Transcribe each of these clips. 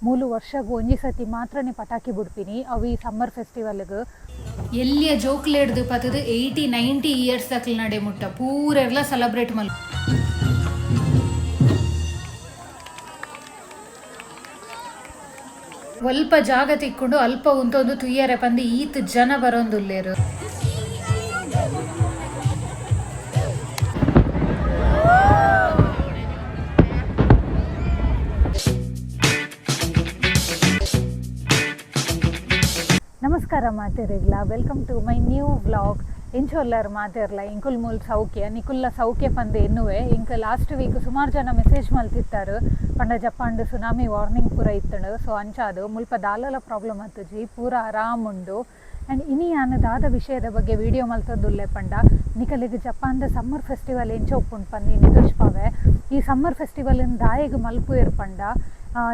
ಮೂಲು ವರ್ಷಗ್ ಒಂಜಿ ಸತಿ ಮಾತ್ರನೇ ಪಟಾಕಿ ಬುಡ್ಪಿನಿ ಅವು ಈ ಸಮ್ಮರ್ ಫೆಸ್ಟಿವಲ್ಗ್. ಎಲ್ಲಿಯ ಜೋಕ್ಲೆಡ್ದು ಪತ್ತದು 80 90 ಇಯರ್ಸ್ ದಕ್ಲ್ ನಡೆ ಮುಟ್ಟ ಪೂರೆರ್ಲ ಸೆಲೆಬ್ರೇಟ್ ಮಲ್. ಒಲ್ಪ ಜಾಗ ತಿಕ್ಕುಂಡು ಅಲ್ಪ ಉಂತೊಂದು ತುಯ್ಯರೆ ಪಂದ್ ಈತ್ ಜನ ಬರೊಂದುಲ್ಲೆರ್. ನಮಸ್ಕಾರ ಮಾತೆರೆಗ್ಲ, welcome to my new vlog. ಎಂಚೊಲ್ಲರ್ ಮಾತೆರ್ಲ? ಎಂಕುಲ್ ಮೂಲ್ ಸೌಖ್ಯ, ನಿಕುಲ್ಲ ಸೌಖ್ಯ ಪಂದ್ ಎನ್ನುವೆ. ಎಂಕ್ ಲಾಸ್ಟ್ ವೀಕ್ ಸುಮಾರು ಜನ ಮೆಸೇಜ್ ಮಲ್ತಿತ್ತಾರೆ ಪಂಡ ಜಪಾನ್ಡ್ ಸುನಾಮಿ ವಾರ್ನಿಂಗ್ ಪೂರ ಇತ್ತುಂಡು. ಸೊ ಅಂಚಾದ್ ಮುಲ್ಪ ದಾಲಲ ಪ್ರಾಬ್ಲಮ್ ಅತ್ತುಜಿ, ಪೂರ ಆರಾಮ್ ಉಂಡು. ಆ್ಯಂಡ್ ಇನಿ ಯಾನ್ ದಾದ ವಿಷಯದ ಬಗ್ಗೆ ವಿಡಿಯೋ ಮಲ್ತೊಂದುಲ್ಲೆ ಪಂಡ ನಿಕಲೆಗ್ ಜಪಾನ್ದ ಸಮ್ಮರ್ ಫೆಸ್ಟಿವಲ್ ಎಂಚ ಉಪ್ಪುಂಡು ಪಂದ್ ಇನಿ ತೋಜ್ಪಾವೆ. ಈ ಸಮ್ಮರ್ ಫೆಸ್ಟಿವಲ್ ದಾಯೆಗ್ ಮಲ್ಪುವೆರ್ ಪಂಡ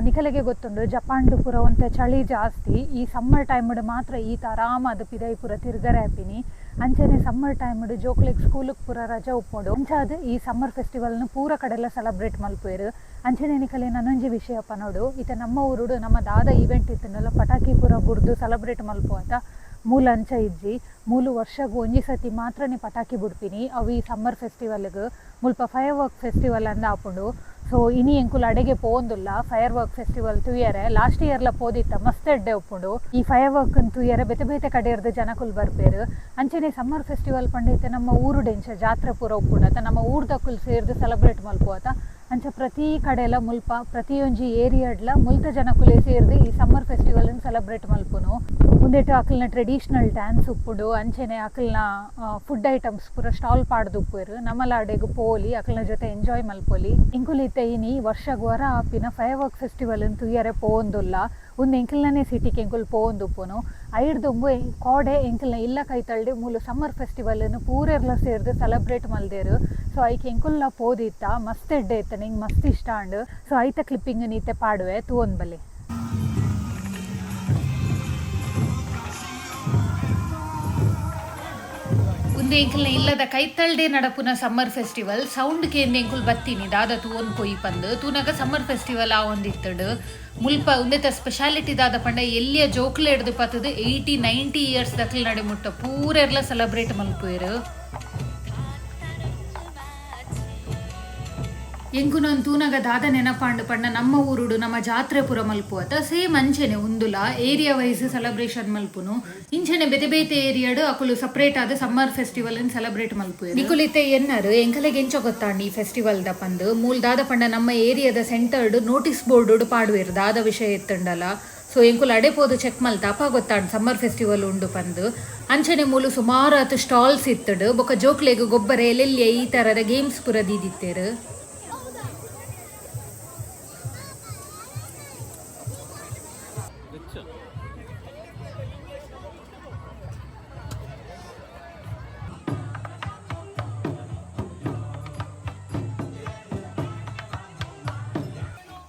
ನಿಕಲೆಗೆ ಗೊತ್ತುಂಡು, ಜಪಾನ್ಡ್ ಪೂರ ಒಂತೆ ಚಳಿ ಜಾಸ್ತಿ. ಈ ಸಮ್ಮರ್ ಟೈಮ್ಡ್ ಮಾತ್ರ ಈತ ಆರಾಮಾದ್ ಪಿದಯಿ ಪೂರ ತಿರ್ಗರೆ ಆಪಿನಿ. ಅಂಚನೆ ಸಮ್ಮರ್ ಟೈಮ್ಡ್ ಜೋಕ್ಲೆಗ್ ಸ್ಕೂಲುಗ್ ಪೂರ ರಜೆ ಉಪ್ಪುಂಡು. ಅಂಚಾದ್ ಈ ಸಮ್ಮರ್ ಫೆಸ್ಟಿವಲ್ನ್ ಪೂರ ಕಡೆಲ ಸೆಲೆಬ್ರೇಟ್ ಮಲ್ಪುವೆರ್. ಅಂಚನೆ ನಿಕಲೆ ನನೊಂಜಿ ವಿಷಯ ಪನೊಡು. ಇತ್ತೆ ನಮ್ಮ ಊರುಡು ನಮ್ಮ ದಾದ ಈವೆಂಟ್ ಇತ್ತುಂಡಲ ಪಟಾಕಿ ಪೂರ ಬುಡ್ದು ಸೆಲೆಬ್ರೇಟ್ ಮಲ್ಪುವತ, ಮೂಲ ಅಂಚ ಇಜ್ಜಿ. ಮೂಲು ವರ್ಷಗ್ ಒಂಜಿ ಸತಿ ಮಾತ್ರನೇ ಪಟಾಕಿ ಬುಡ್ಪಿನಿ ಅವು ಈ ಸಮ್ಮರ್ ಫೆಸ್ಟಿವಲ್ಗ್. ಮುಲ್ಪ ಫೈರ್ ವರ್ಕ್ ಫೆಸ್ಟಿವಲ್ ಅಂದ್ ಆಪುಂಡು. ಸೊ ಇನಿ ಎಂಕುಲು ಅಡೆಗೆ ಪೋವೊಂದುಲ್ಲ ಫೈರ್ ವರ್ಕ್ ಫೆಸ್ಟಿವಲ್ ತೂಯರೆ. ಲಾಸ್ಟ್ ಇಯರ್ಲ ಪೋದಿತ್ತ, ಮಸ್ತ್ ಎಡ್ಡೆ ಉಪ್ಪುಂಡು. ಈ ಫೈರ್ ವರ್ಕ್ ತೂಯರೆ ಬೇತೆ ಬೇತೆ ಕಡೆರ್ದ್ ಜನಕುಲು ಬರ್ಪೆರ್. ಅಂಚನೆ ಸಮ್ಮರ್ ಫೆಸ್ಟಿವಲ್ ಪಂಡ ಇತ್ತೆ ನಮ್ಮ ಊರುಡು ಎಂಚ ಜಾತ್ರೆ ಪೂರ ಉಪ್ಪುಂಡು ಅತ, ನಮ್ಮ ಊರ್ದಕುಲು ಸೇರ್ದ್ ಸೆಲೆಬ್ರೇಟ್ ಮಲ್ಪುವತ, ಅಂಚ ಪ್ರತಿ ಕಡೆಲ ಮುಲ್ಪ ಪ್ರತಿಯೊಂಜಿ ಏರಿಯಾಡ್ಲ ಮುಲ್ತ ಜನಕುಲೇ ಸೇರ್ದ್ ಈ ಸಮ್ಮರ್ ಫೆಸ್ಟಿವಲ್ ಸೆಲೆಬ್ರೇಟ್ ಮಲ್ಪುನು. ಉಂದೆಟ್ ಅಕಲ್ನ ಟ್ರೆಡಿಷನಲ್ ಡ್ಯಾನ್ಸ್ ಉಪ್ಪುಂಡು. ಅಂಚನೆ ಅಕಲ್ನ ಫುಡ್ ಐಟಮ್ಸ್ ಪೂರ ಸ್ಟಾಲ್ ಪಾಡ್ದು ಉಪ್ಪುವೆರ್. ನಮಲ ಅಡೆಗ್ ಪೋಲಿ, ಅಕಲ್ನ ಜೊತೆ ಎಂಜಾಯ್ ಮಲ್ಪೊಲಿ. ಎಂಕುಲು ಇತ್ತೆ ಇನಿ ವರ್ಷಗ್ ಒರ ಆಪಿನ ಫೈರ್ ವರ್ಕ್ ಫೆಸ್ಟಿವಲ್ ತೂಯರೆ ಪೋವೊಂದುಲ್ಲ. ಉಂದು ಎಂಕಲ್ನನೇ ಸಿಟಿಗೆ ಎಂಕುಲು ಪೋವೊಂದುಪ್ಪುನು. ಐಡ್ದೊಂಬು ಕೋಡೆ ಎಂಕಲ್ನ ಇಲ್ಲ ಕೈತಲ್ಡ್ ಮೂಲು ಸಮ್ಮರ್ ಫೆಸ್ಟಿವಲ್ ಪೂರೆರ್ಲ ಸೇರ್ದ್ ಸೆಲೆಬ್ರೇಟ್ ಮಲ್ದೆರ್. ಸೊ ಐಕ್ ಎಂಕುಲ್ಲ ಪೋದಿತ್ತ, ಮಸ್ತ್ ಎಡ್ಡೆ ಇತ್ತುಂಡು, ಎಂಕ್ ಮಸ್ತ್ ಇಷ್ಟ ಆಂಡ್. ಸೊ ಐತ ಕ್ಲಿಪ್ಪಿಂಗ್ ಇತ್ತೆ ಪಾಡುವೆ, ತೂವೊಂದು ಬಲೆ. ಉಂದು ಎಂಕಲ್ನ ಇಲ್ಲದ ಕೈತಲ್ಡೆ ನಡಪುನ ಸಮ್ಮರ್ ಫೆಸ್ಟಿವಲ್. ಸೌಂಡ್ ಕೇಂದ್ ಎಂಕುಲು ಬತ್ತೀನಿ ದಾದ ತೂವೊಂದು ಪೋಯಿ ಪಂದ್. ತೂನಗ ಸಮ್ಮರ್ ಫೆಸ್ಟಿವಲ್ ಆವೊಂದಿತ್ತುಂಡು ಮುಲ್ಪ. ಉಂದೆತ ಸ್ಪೆಷಾಲಿಟಿ ದಾದ ಪಂಡ ಎಲ್ಲಿಯ ಜೋಕ್ಲೆಡ್ದು ಪತ್ತದು 80 90 ಇಯರ್ಸ್ ದಕ್ಲ್ ನಡೆ ಮುಟ್ಟ ಪೂರೆರ್ಲ ಸೆಲೆಬ್ರೇಟ್ ಮಲ್ಪುವೆರ್. ಎಂಕುನೊಂದು ತೂನಗ ದಾದ ನೆನಪಾಂಡು ಪಂಡ ನಮ್ಮ ಊರುಡು ನಮ್ಮ ಜಾತ್ರೆ ಪೂರ ಮಲ್ಪುವತ, ಸೇಮ್ ಅಂಚೆನೆ ಉಂದುಲ ಏರಿಯಾ ವೈಸ್ ಸೆಲೆಬ್ರೇಷನ್ ಮಲ್ಪುನು. ಇಂಚೆನೆ ಬೇತೆ ಬೇತೆ ಏರಿಯಾಡ್ ಅಕುಲು ಸಪರೇಟ್ ಆದ್ ಸಮ್ಮರ್ ಫೆಸ್ಟಿವಲ್ ಸೆಲೆಬ್ರೇಟ್ ಮಲ್ಪುವೆರ್. ನಿಕುಲಿತ್ತೆ ಎನ್ನರು ಎಂಕಲೆಗ್ ಎಂಚ ಗೊತ್ತಾಂಡ್ ಈ ಫೆಸ್ಟಿವಲ್ ದ ಪಂದ್. ಮೂಲ್ ದಾದ ಪಂಡ ನಮ್ಮ ಏರಿಯಾದ ಸೆಂಟರ್ಡ್ ನೋಟಿಸ್ ಬೋರ್ಡ್ ಪಾಡುವೆರ್ ದಾದ ವಿಷಯ ಇತ್ತುಂಡಲ. ಸೊ ಎಂಕುಲು ಅಡೆ ಪೋದು ಚೆಕ್ ಮಲ್ತ, ಅಪ ಗೊತ್ತಾಂಡ್ ಸಮ್ಮರ್ ಫೆಸ್ಟಿವಲ್ ಉಂಡು ಪಂದ್. ಅಂಚನೆ ಮೂಲು ಸುಮಾರು ಆತ್ ಸ್ಟಾಲ್ಸ್ ಇತ್ತುಂಡು. ಬೊಕ ಜೋಕ್ಲೆಗ್ ಗೊಬ್ಬರ ಎಲ್ಲೆಲ್ಲಿಯ ಈ ತರದ ಗೇಮ್ಸ್ ಪೂರ ದೀದಿತ್ತೇರು.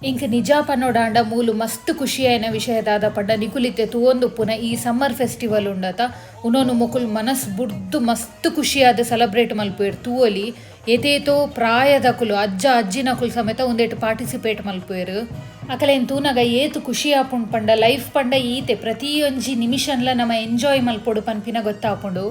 ಇಂಕ್ ನಿಜ ಪನೊಡಾಂಡ ಮೂಲು ಮಸ್ತ್ ಖುಷಿಯಾಯಿನ ವಿಷಯ ದಾದ ಪಂಡ ನಿಕುಲಿತ್ತೆ ತೂವೊಂದುಪ್ಪುನ ಈ ಸಮ್ಮರ್ ಫೆಸ್ಟಿವಲ್ ಉಂಡತ, ಉನೊನು ಮೊಕುಲು ಮನಸ್ ಬುಡ್ದು ಮಸ್ತ್ ಖುಷಿಯಾದ್ ಸೆಲೆಬ್ರೇಟ್ ಮಲ್ಪುವೆರ್. ತೂವೊಲಿ, ಏತೇತೋ ಪ್ರಾಯದಕುಲು, ಅಜ್ಜ ಅಜ್ಜಿನಕುಲು ಸಮೇತ ಉಂದೆಟ್ ಪಾರ್ಟಿಸಿಪೇಟ್ ಮಲ್ಪುವೆರ್. ಅಕಲೆನ್ ತೂನಗ ಏತ್ ಖುಷಿ ಆಪುಂಡು ಪಂಡ ಲೈಫ್ ಪಂಡ ಈತೆ, ಪ್ರತಿಯೊಂಜಿ ನಿಮಿಷನ್ಲ ನಮ ಎಂಜಾಯ್ ಮಲ್ಪೊಡು ಪನ್ಪಿನ ಗೊತ್ತಾಪುಂಡು.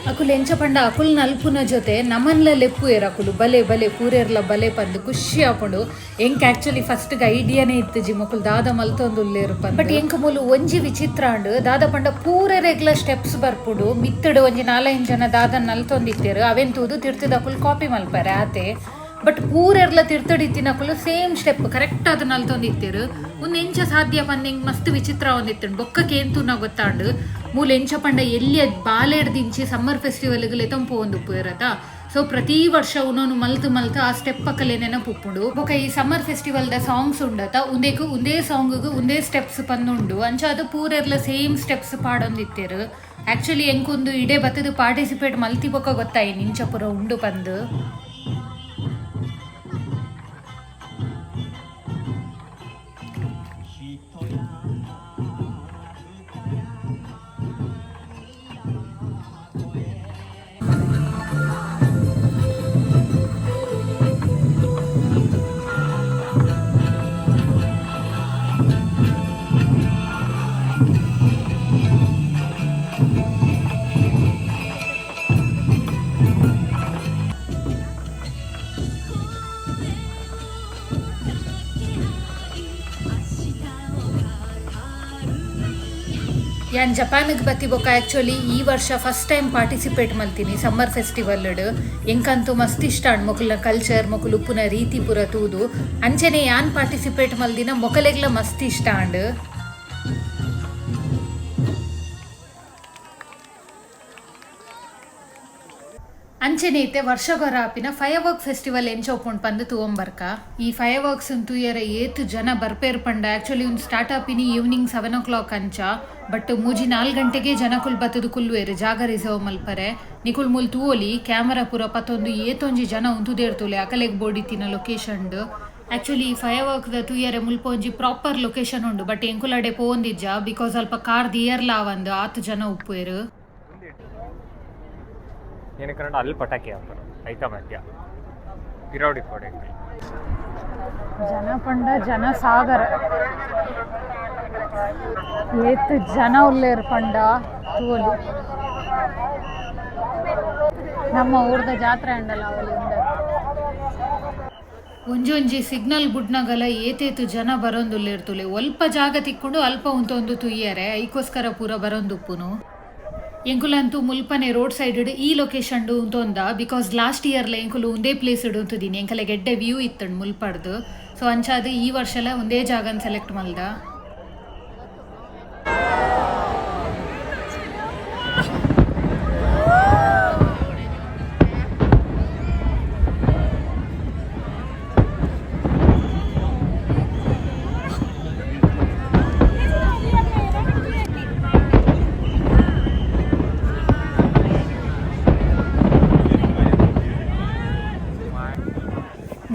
ಅಕುಲು ಎಂಚ ಪಂಡ ಅಕುಲು ನಲ್ಪುನ ಜೊತೆ ನಮನ್ಲ ಲೆಪ್ಪುವೆರ್ ಅಕುಲು, ಬಲೆ ಬಲೆ ಪೂರೆರ್ಲ ಬಲೆ ಪಂದ್. ಖುಷಿ ಆಪುಂಡು ಎಂಕ್. ಆಕ್ಚುಲಿ ಫಸ್ಟ್ ಐಡಿಯಾನೇ ಇತ್ತುಜಿ ಮೊಕುಲು ದಾದ ಮಲ್ತೊಂದುಲ್ಲೆರ್ ಪಂದ್. ಬಟ್ ಎಂಕ್ ಮೂಲು ಒಂಜಿ ವಿಚಿತ್ರ ಆಂಡ್. ದಾದ ಪಂಡ ಪೂರೆರೆಗ್ಲ ಸ್ಟೆಪ್ಸ್ ಬರ್ಪುಂಡು. ಮಿತ್ತುಡು ಒಂಜಿ ನಾಲೈನ್ ಜನ ದಾದ ನಲ್ತೊಂದಿತ್ತೆರ್, ಅವೆನ್ ತೂದು ತಿರ್ತದ ಅಕುಲು ಕಾಪಿ ಮಲ್ಪರೆ ಆತೆ. ಬಟ್ ಪೂರೆರ್ಲ ತಿರ್ತುಡು ಇತ್ತಿನಕುಲು ಸೇಮ್ ಸ್ಟೆಪ್ ಕರೆಕ್ಟ್ ಆದ್ ನಲ್ತೊಂದಿತ್ತೆರ್. ಉಂದು ಎಂಚ ಸಾಧ್ಯ ಪಂದ್ ಎಂಕ್ ಮಸ್ತ್ ವಿಚಿತ್ರ ಆವೊಂದಿತ್ತುಂಡು. ಬೊಕ್ಕ ಕೇಂತುನ ಗೊತ್ತಾಂಡ್, ಮೂಲು ಎಂಚ ಪಂಡ ಎಲ್ಲಿಯ ಬಾಲೆಡ್ದಿಂಚಿ ಸಮ್ಮರ್ ಫೆಸ್ಟಿವಲ್ ಲೆತೊಂದು ಪೋವೊಂದುಪ್ಪುವೆರತ. ಸೊ ಪ್ರತಿ ವರ್ಷ ಉನೊನು ಮಲ್ತ್ ಮಲ್ತ್ ಆ ಸ್ಟೆಪ್ ಅಕಲೆ ನೆನಪುಪ್ಪುಂಡು. ಬೊಕ ಈ ಸಮ್ಮರ್ ಫೆಸ್ಟಿವಲ್ ದ ಸಾಂಗ್ಸ್ ಉಂಡತ, ಉಂದೆಕ್ ಉಂದೇ ಸಾಂಗ್ ಗ್ ಉಂದೇ ಸ್ಟೆಪ್ಸ್ ಪಂದುಂಡು. ಅಂಚಾದ್ ಪೂರೆರ್ಲ ಸೇಮ್ ಸ್ಟೆಪ್ಸ್ ಪಾಡೊಂದಿತ್ತೆರ್. ಆಕ್ಚುಲಿ ಎಂಕ್ ಉಂದು ಇಡೆ ಬತ್ತುದು ಪಾರ್ಟಿಸಿಪೇಟ್ ಮಲ್ತಿ ಬೊಕ ಗೊತ್ತಾಯಿನಿ ಇಂಚ ಪೂರ ಉಂಡು ಪಂದ್. ಯಾನ್ ಜಪಾನ್ಗೆ ಬತ್ತಿ ಬೊಕ್ಕ ಆ್ಯಕ್ಚುಲಿ ಈ ವರ್ಷ first time participate ಮಲ್ತೀನಿ ಸಮ್ಮರ್ ಫೆಸ್ಟಿವಲ್ ಎಂಕಂತೂ ಮಸ್ತ್ ಇಷ್ಟ ಅಂಡ್ ಮೊಕಲ್ನ ಕಲ್ಚರ್ ಮೊಕಲು ಉಪ್ಪುನ ರೀತಿ ಪೂರ ತೂದು ಅಂಚನೆ ಯಾನ್ ಪಾರ್ಟಿಸಿಪೇಟ್ ಮಲ್ದಿನ ಮೊಕಲೆಗ್ಲ ಮಸ್ತ್ ಇಷ್ಟ ಅಂಡ್. ಅಂಚನೆ ಇತ್ತೆ ವರ್ಷಗೊರ ಆಪಿನ fire work festival ಎಂಚ ಉಪ್ಪುಂಡು ಪಂದ್ ತೂವೊಂಬರ್ಕ. ಈ ಫೈರ್ ವರ್ಕ್ಸ್ ತೂಯರೆ ಏತ್ ಜನ ಬರ್ಪೇರ್ ಪಂಡ ಆಕ್ಚುಲಿ ಒಂದು ಸ್ಟಾರ್ಟ್ ಆಪಿನಿ ಈವ್ನಿಂಗ್ 7 o'clock ಅಂಚ, ಬಟ್ 3-4 ಗಂಟೆಗೆ ಜನಕುಲ್ ಬತ್ತದು ಕುಲ್ಲುವೆರ್ ಜಾಗ ರಿಸರ್ವ್ ಮಲ್ಪರೆ. ನಿಕುಲ್ ಮೂಲ್ ತೂವೊಲಿ ಕ್ಯಾಮರಾ ಪೂರ ಪತ್ತೊಂದು ಏತೊಂಜಿ ಜನ ಉಂತುದೇರ್ತುಲೆ ಅಕಲೆಗ್ ಬೋಡಿತ್ತಿನ location. Actually fire work ದ ತೂಯರೆ ಮುಲ್ಪ ಒಂಜಿ ಪ್ರಾಪರ್ ಲೊಕೇಶನ್ ಉಂಡು, ಬಟ್ ಎಂಕುಲಡೆ ಪೋವೊಂದಿಜ್ಜ because ಅಲ್ಪ ಕಾರ್ ದಿಯರ್ಲ ಆವಂದ್ ಆತ್ ಜನ ಉಪ್ಪುವೆರ್. ಏನಕ್ಕೆ ಕನ್ನಡ ಅಲ್ಲಿ ಪಟಾಕಿ ಹಾಕೋರು ಐತ ಮಧ್ಯ ಗಿರೌಡಿ ಕೊಡೆ. ಜನ ಪಂಡ ಜನ ಸಾಗರ, ಏತ್ ಜನ ಉಲ್ಲೇರ್ ಪಂಡ ತೂವೊಲಿ. ನಮ್ಮ ಊರ್ದ ಜಾತ್ರೆ ಅಂಡಲ ಅವಲಿಂದ ಒಂಜೊಂಜಿ ಸಿಗ್ನಲ್ ಬುಡ್ನಗಲ ಏತೇತು ಜನ ಬರೋಂದುಲ್ಲೇರ್ತುಲೆ. ಒಲ್ಪ ಜಾಗ ತಿಕ್ಕೊಂಡು ಅಲ್ಪ ಉಂತೊಂದು ತುಯ್ಯರೆ, ಐಕೋಸ್ಕರ ಪೂರ ಬರೋಂದುಪ್ಪುನು. ಎಂಕುಲಂತೂ ಮುಲ್ಪನೆ ರೋಡ್ ಸೈಡ್ ಈ ಲೊಕೇಶನ್ ಉಂತೊಂದ because last ಇಯರ್ಲ ಎಂಕುಲು ಒಂದೇ ಪ್ಲೇಸ್ ಉಂತುದೀನಿ, ಎಂಕಲೆ ಗೆಡ್ಡೆ ವ್ಯೂ ಇತ್ತಂಡ್ ಮುಲ್ಪಡ್ದು. ಸೊ ಅಂಚಾದ ಈ ವರ್ಷಲ ಒಂದೇ ಜಾಗನ್ ಸೆಲೆಕ್ಟ್ ಮಲ್ದ.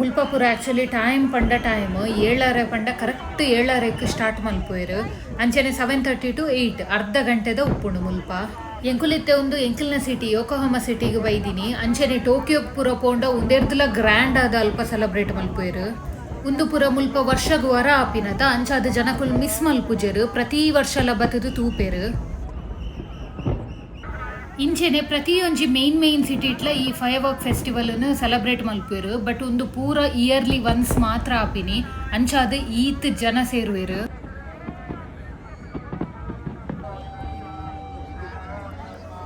ಮುಲ್ಪಪುರ ಆ್ಯಕ್ಚುಲಿ ಟೈಮ್ ಪಂಡ ಟೈಮ್ 7:30 ಪಂಡ ಕರೆಕ್ಟ್ 7:30ಕ್ಕೆ ಸ್ಟಾರ್ಟ್ ಮಲ್ಪುವೆರ್. ಅಂಚನೆ 7:30 to 8 ಅರ್ಧ ಗಂಟೆದ ಉಪ್ಪುಂಡು ಮುಲ್ಪ. ಎಂಕುಲಿತ್ತೆ ಒಂದು ಎಂಕಲ್ನ ಸಿಟಿ ಯೋಕೋಹಾಮ ಸಿಟಿಗೆ ಬೈದಿನಿ. ಅಂಚನೆ ಟೋಕಿಯೋಗ್ ಪೂರ ಪೋಂಡ ಒಂದೆರ್ದಲ ಗ್ರ್ಯಾಂಡ್ ಆದ ಅಲ್ಪ ಸೆಲೆಬ್ರೇಟ್ ಮಲ್ಪುವೆರ್. ಒಂದು ಪೂರ ಮುಲ್ಪ ವರ್ಷಗ್ ವರ ಆಪಿನತ ಅಂಚಾದ ಜನಕುಲ್ ಮಿಸ್ ಮಲ್ಪುಜೆರ್, ಪ್ರತಿ ವರ್ಷಲ ಬತ್ತದು ತೂಪೆರ್. ಇಂಚೆನೆ ಪ್ರತಿಯೊಂಜಿ main main city ಇಟ್ಲ ಈ fire work festival celebrate ಮಲ್ಪುವೆರ್. But ಒಂದು ಪೂರ ಇಯರ್ಲಿ ಒನ್ಸ್ ಮಾತ್ರ ಆಪಿನಿ, ಅಂಚಾದ ಈತ್ ಜನ ಸೇರುವೆರ್.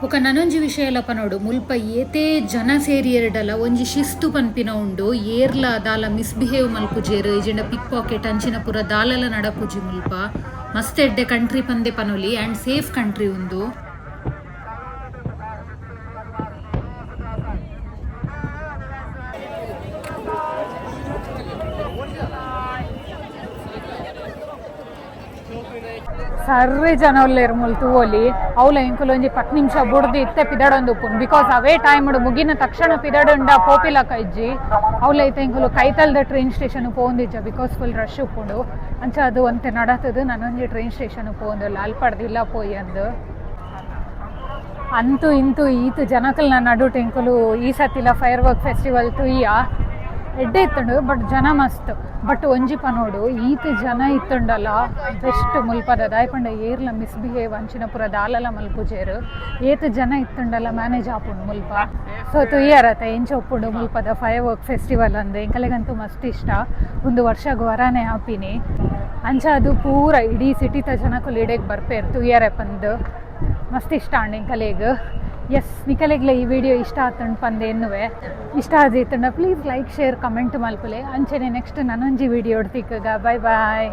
ಬೊಕ ನನೊಂಜಿ ವಿಷಯ ಲಪ ನೋಡು, ಮುಲ್ಪ ಏತೇ ಜನ ಸೇರಿಯೆರಡಲ ಒಂಜಿ ಶಿಸ್ತು ಪನ್ಪಿನ ಉಂಡು. ಏರ್ಲ ದಾಲ ಮಿಸ್ಬಿಹೇವ್ ಮಲ್ಪುಜೆರ್, ಇಜಿಂಡ ಪಿಕ್ ಪಾಕೆಟ್ ಅಂಚಿನ ಪೂರ ದಾಲಲ ನಡಪುಜಿ ಮುಲ್ಪ. ಮಸ್ತ್ ಎಡ್ಡೆ ಕಂಟ್ರಿ ಪಂದೆ ಪನೊಲಿ and safe country ಉಂದು. ಸರ್ರಿ ಜನ ಉಲ್ಲೇರ್ ಮುಲ್ ತೂವೊಲಿ. ಅವ್ಲ ಎಂಕುಲು ಒಂಜಿ 10 ನಿಮಿಷ ಬುಡ್ದು ಇತ್ತೆ ಪಿದಡೊಂದು ಉಪ್ಪುಂಡು because ಅವೇ ಟೈಮ್ ಮುಗಿನ ತಕ್ಷಣ ಪಿದಡುಂಡ ಪೋಪಿಲಕ ಇಜ್ಜಿ. ಅವ್ಲ ಇತ್ತೆ ಎಂಕುಲು ಕೈತಲ್ದ ಟ್ರೈನ್ ಸ್ಟೇಷನ್ ಪೋವೊಂದಿಜ್ಜ because full rush ಉಪ್ಪುಂಡು. ಅಂಚ ಅದು ಒಂತೆ ನಡತದು ನಾನೊಂಜಿ ಟ್ರೈನ್ ಸ್ಟೇಷನ್ ಪೋವೊಂದುಲ್ಲ, ಅಲ್ಪಡ್ದು ಇಲ್ಲ ಪೋಯಿ ಅಂದು. ಅಂತೂ ಇಂತೂ ಈತು ಜನಕಲ್ನ ನಡುಟು ಎಂಕುಲು ಈ ಸತಿಲ fire work festival ತೂಯ್ಯ. ಎಡ್ಡೆ ಇತ್ತುಂಡು ಬಟ್ ಜನ ಮಸ್ತ್. ಬಟ್ ಒಂಜಿ ಪನೋಡು ಈತ್ ಜನ ಇತ್ತುಂಡಲ ಬೆಸ್ಟ್ ಮುಲ್ಪದ ದಾಯಪಂಡ ಏರ್ಲ ಮಿಸ್ಬಿಹೇವ್ ಅಂಚಿನ ಪೂರ ದಾಲಲ ಮಲ್ಪುಜೇರು. ಏತ್ ಜನ ಇತ್ತುಂಡಲ ಮ್ಯಾನೇಜ್ ಆಪುಂಡು ಮುಲ್ಪ. ಸೊ ತುಯ್ಯರತ ಎಂಚ ಉಪ್ಪುಂಡು ಮುಲ್ಪದ fire work festival ಅಂದು. ಎಂಕಲೆಗಂತೂ ಮಸ್ತ್ ಇಷ್ಟ, ಒಂದು ವರ್ಷಗ್ ವರಾನೆ ಆಪಿನಿ. ಅಂಚ ಅದು ಪೂರ ಇಡೀ ಸಿಟಿತ ಜನಕುಲು ಇಡೆಗ್ ಬರ್ಪೇರು ತುಯ್ಯರೆ ಪಂದು. ಮಸ್ತ್ ಇಷ್ಟ ಅಂಡ್ ಎಂಕಲೆಗ್. ಎಸ್, ನಿಕಲೆಗ್ಲ ಈ ವಿಡಿಯೋ ಇಷ್ಟ ಆತಂಡ್ ಪಂದ್ ಎನ್ನುವೆ. ಇಷ್ಟ ಆದಿತ್ತುಂಡ please like share comment ಮಲ್ಪುಲೆ. ಅಂಚನೆ ನೆಕ್ಸ್ಟ್ ನನೊಂಜಿ ವಿಡಿಯೋ ತಿಕ್ಕಗ. Boy boy.